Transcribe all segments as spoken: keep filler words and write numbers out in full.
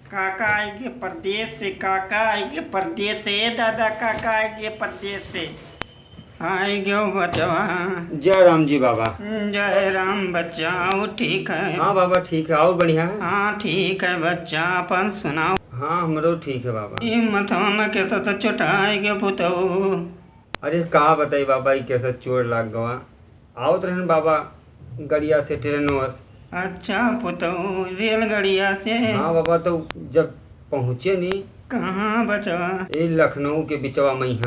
काका आइगे परदेस से, काका आइगे परदेस से, ए दादा, काका आइगे परदेस से। आइगे बचवा। जय राम जी बाबा। जय राम बच्चा, अउर ठीक है? हाँ बाबा, ठीक है। अउर बढ़िया है? हाँ, ठीक है बच्चा, अपन सुनाओ। हाँ, हमरो ठीक है बाबा। ई मथवा में केसस चोट आइगे पुतऊ। अरे का बताई बाबा, ई केसस चोट लाग गवा। आवत रहन बाबा गड़िया से, ट्रेनवा से। अच्छा पुतऊ, रेलगड़िया से? हाँ बाबा, तो जब पहुँचे नी। कहाँ बचवा? ए लखनऊ के बिचवा में ही।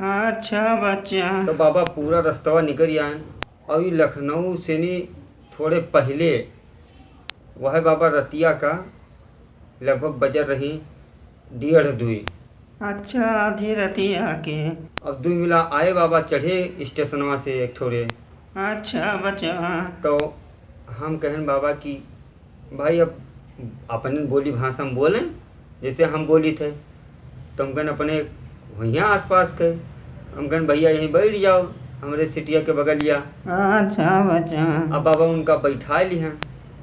अच्छा बच्चा। तो बाबा पूरा रस्तवा निकल आयन अउर ई लखनऊ से नी थोड़े पहिले वह बाबा रतिया का लगभग बजर रही डेढ़ दुई। अच्छा, आधी रतिया के। अब दुई मिला आए बाबा चढ़े स्टेशनवा से एक ठोरे। अच्छा बच्चा। तो हम कहन बाबा कि भाई अब अपन बोली भाषा में बोलें जैसे हम बोली थे। तो हम कहन अपने वहीं आसपास के, हम कहन भैया यहीं बैठ जाओ हमरे सीटिया के बगलिया। अच्छा बच्चा। अब बाबा उनका बैठा लिहन।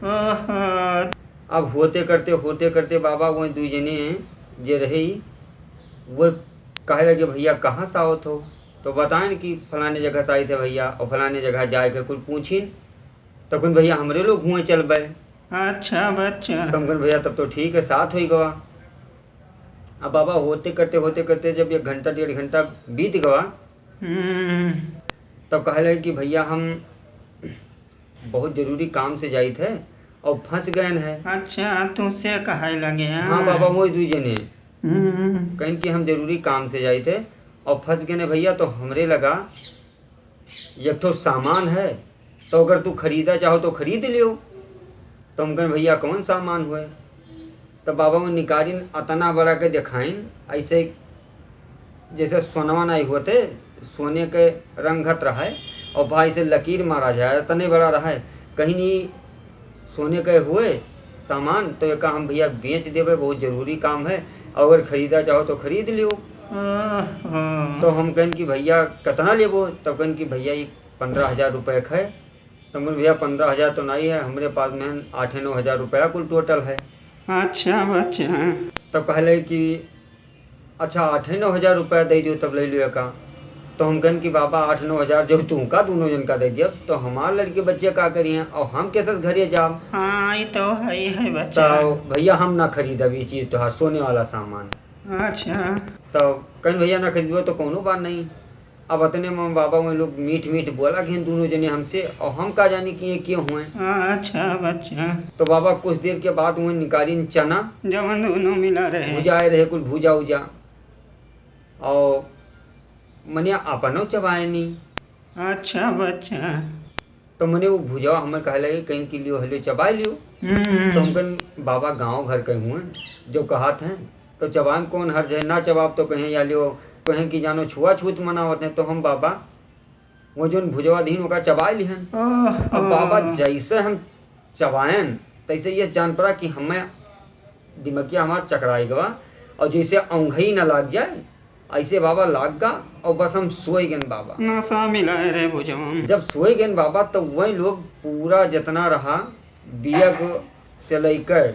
ओहो। अब होते करते, होते करते बाबा वो दुई जने जे रहे, वो कहे लगे, "भैया कहाँ से आवत हो?" तो बताएन कि फलाने जगह से आइत है भैया, और फलाने जगह जाए के कुछ पूछिन, तो कहन, "भैया हमरे लोग हुए चलबे।" अच्छा बच्चा। तो हम कहन, "भैया तब तो ठीक है, साथ हो गवा।" अब बाबा होते करते, होते करते जब एक घंटा डेढ़ घंटा बीत गवा, हम्म। तब कहे लगे कि भैया हम बहुत जरूरी काम से जाइत है और फंस गए हैं। अच्छा, तुमसे कहे लगे हैं? हाँ बाबा, वही दुई जने। हम्म। कहन कि हम जरूरी काम से जाइत है और फंस गए हैं भैया, तो हमरे लगा एक ठो सामान है, तो अगर तू खरीदा चाहो तो खरीद लियो। तो हम कहन, "भैया कौन सामान हुए?" तो बाबा वो निकारिन अतना बड़ा के देखाइन, ऐसे जैसे सोनवा नहीं होते, सोने के रंगत रहे, और भाई से लकीर मारा जाए, अतने बड़ा रहे। कहीं नहीं सोने के हुए सामान, तो एका हम भैया बेच देबे, बहुत जरूरी काम है, और अगर खरीदा चाहो तो खरीद लियो। ओहो। तो हम कहन कि भैया कितना लेबो? तब कहन कि भैया ये पन्द्रह हजार रुपये का है। तो हम कहन, "भैया पन्द्रह हजार तो नहीं है, हमरे पास में आठे नौ हजार रुपया कुल टोटल है।" अच्छा बच्चा। तब कहले कि अच्छा, आठे नौ हजार रुपया दे दियो, तब ले लियो का। तो हम कहन कि बाबा, आठ नौ हजार जो तुमका दोनों जन का दे दिया, तो हमार लड़के बच्चे का करिए, और हम कैसे घरे जाब? हाँ, ये तो है ही है बच्चा। तो भैया, हम ना खरीदब ये चीज तोहार सोने वाला सामान। अच्छा। तो कहन, "भैया ना खरीदबो तो कोनो बात नहीं।" अब अतने में बाबा वही लोग मीठ मीठ बोला कि दोनों जने हमसे, और हम का जानी कि ये के हुए। अच्छा बच्चा। तो बाबा कुछ देर के बाद वही निकालिन चना, जवन दोनों मिला रहे। भुजाए रहे, कुल भुजा उजा, और मने अपनो चबाए नहीं। अच्छा बच्चा। तो मने वो भुजवा हमें कहे लगे, कहीं कि लियो, हलियो चबाए लियो। हम्म। तो हम कहन, "बाबा गाँव घर के हुए, जो कहत हैं, तो चबाए में कौन हर्ज है, ना चबाब तो कहें या लियो, कहें कि जानो छुआछूत मनावत हैं।" तो हम बाबा वो जोन भुजवा दीन ओका चबाए लिहन। ओहो। अब बाबा जैसे हम चबाएन, तैसे ये जान पड़ा कि हमें दिमगिया हमार चकराई गवा, और जैसे औंघई न लाग जाए, ऐसे बाबा लाग गा, और बस हम सोए गए बाबा। नशा मिला है रे भुजवा में। जब सोए गए बाबा, तो वही लोग पूरा जितना रहा, बियग से लेकर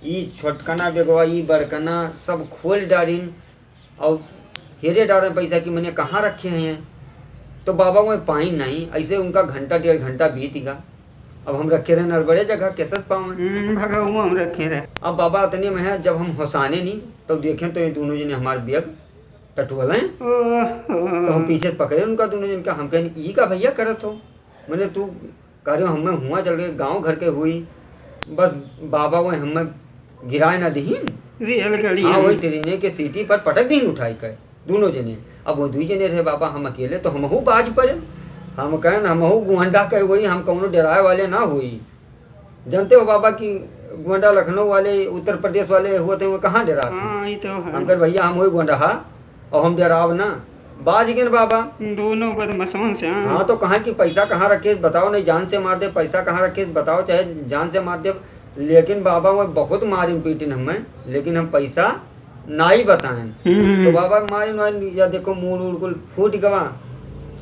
ई छोटकना बेगवा, ई बड़कना, सब खोल डारिन, और हेरे डारे पैसा कि मने कहाँ रखे हैं। तो बाबा वहीं पाइन नहीं, ऐसे उनका घंटा डेढ़ घंटा बीत गया। अब हम रखे रहे नड़बड़े जगह, कैसे पावे? हम्म, भगवान हम रखे रहे। अब बाबा इतने में है, जब हम होसाने नहीं, तो देखें तो ये दोनों जने हमारे बियग टटुअल हैं। ओहो। तो हम पीछे से पकड़े उनका दोनों जन का, हम कहने, "ई का भैया करत हो?" मने, "तू कार्यो हमें हुआ चल गए, गाँव घर के हुई, बस बाबा वो हमें गिराए ना दीन।" रेलगाड़ी हाँ, में। वही ट्रेने के सीटी पर पटक दीन उठाई कर दोनों जने। अब वो दुई जने रहे बाबा, हम अकेले, तो हमहू बाज पड़े। हम कहन, "हमहू गोंडा के हुई, हम कौनो डराए वाले ना हुई।" जानते हो बाबा कि गोंडा लखनऊ वाले, उत्तर प्रदेश वाले होते हैं, वो कहाँ डराते हैं? हाँ, ये तो है। हम कहे, "भैया, हम वही गोंडा हा, और हम डराव ना।" बाज गए बाबा। दोनों बदमाशन से, हाँ। हाँ, तो कहा कि पैसा कहाँ रखे, बताओ, नहीं जान से मार दे, पैसा कहाँ रखे, बताओ, चाहे जान से मार दे। लेकिन बाबा, वो बहुत मारिन पीटिन हमें, लेकिन हम पैसा नाई बताएं। हम्म। तो बाबा मारिन वारिन, या देखो, मूड़ उड़ कुल फूट गवा।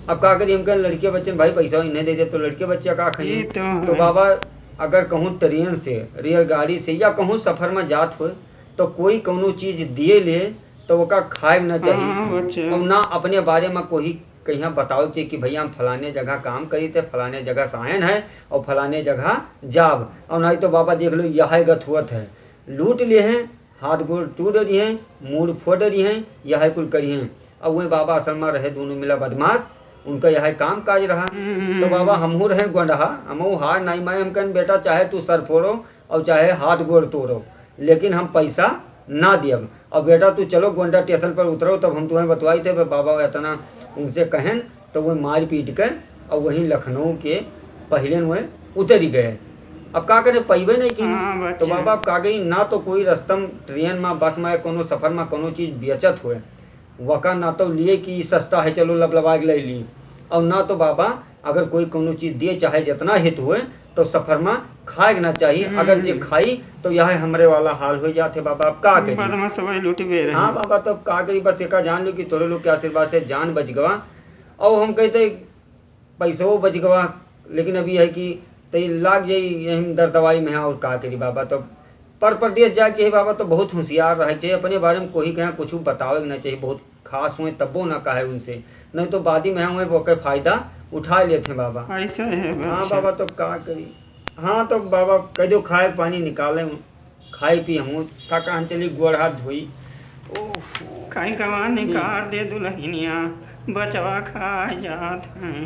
अब का करी, हम कहें, लड़के बच्चे, भाई, पैसा इन्हें दे दे, तो लड़के बच्चे का खाइए? ये तो तो है। बाबा, अगर कहूँ ट्रेन से, रेलगाड़ी से, या कहूँ सफर में जात हो, तो कोई कौनो चीज दिए ले तो ओका खाए ना चाहिए। हाँ, बच्चे। और ना अपने बारे में कोई कहिया बताओ चाहिए कि भैया हम फलाने जगह काम करी थे, फलाने जगह से आयन है और फलाने जगह जाब। और नहीं तो बाबा देख लो, यह गत हुअत है, लूट लिए हैं, हाथ गोड़ टूट रही हैं, मूड़ फोड़ रही हैं, यह कुल करी हैं। अब वही बाबा असल में रहे दोनों मिला बदमाश, उनका यह काम काज रहा। हम्म। तो बाबा हमहू रहे गोंडहा, हमहू हार नहीं माने, हम कहन बेटा चाहे तू सर फोड़ो और चाहे हाथ गोड़ तोड़ो, लेकिन हम पैसा ना दियब। अब बेटा तू चलो गोंडा स्टेशन पर उतरो, तब हम तुम्हें बतवाई थे। बाबा इतना उनसे कहन तो वो मार पीट के और वहीं लखनऊ के पहले में उतरी गए। अब का करे, पैबे नहीं की। हाँ, बच्चे। तो बाबा अब का करी, ना तो कोई रस्तम ट्रेन में, बस में, कोनो सफर में कोनो चीज बेचत हुए, वका ना तो लिए कि सस्ता है, चलो लबलबा के ले ली। और ना तो बाबा अगर कोई कोनो चीज दिए, चाहे जितना हित हुए, तो सफर में खाए के ना चाहिए। हम्म। अगर जे खाई तो यह हमरे वाला हाल हो जाते बाबा, अब का करी? बदमाश सब लूटी बे रहे। हाँ बाबा, तो अब का करी, बस एका जान लो कि तोरे लोग के आशीर्वाद से जान बच गवा। और हम कहते पैसो बच गवा, लेकिन अभी है कि तई लाग जाई यही दर दवाई में, और का करी बाबा। तो पर परदेश जाए के चाहिए बाबा, तो बहुत होशियार रहे चाहिए, अपने बारे में कोई कहें कुछ बतावे के ना चाहिए, बहुत खास हुए तब्बो ना कहे उनसे, नहीं तो बादी में हुए वो के फायदा उठा लेते हैं बाबा। ऐसा है हाँ बच्चे। बाबा, तो का करी? हाँ तो बाबा कह दो खाए पानी निकाले, खाई पी हमहू, थकान चली, गोड़ हाथ धोई। ओहो। खाई गवा निकाल दे दुल्हनिया, बचवा खा जात हैं।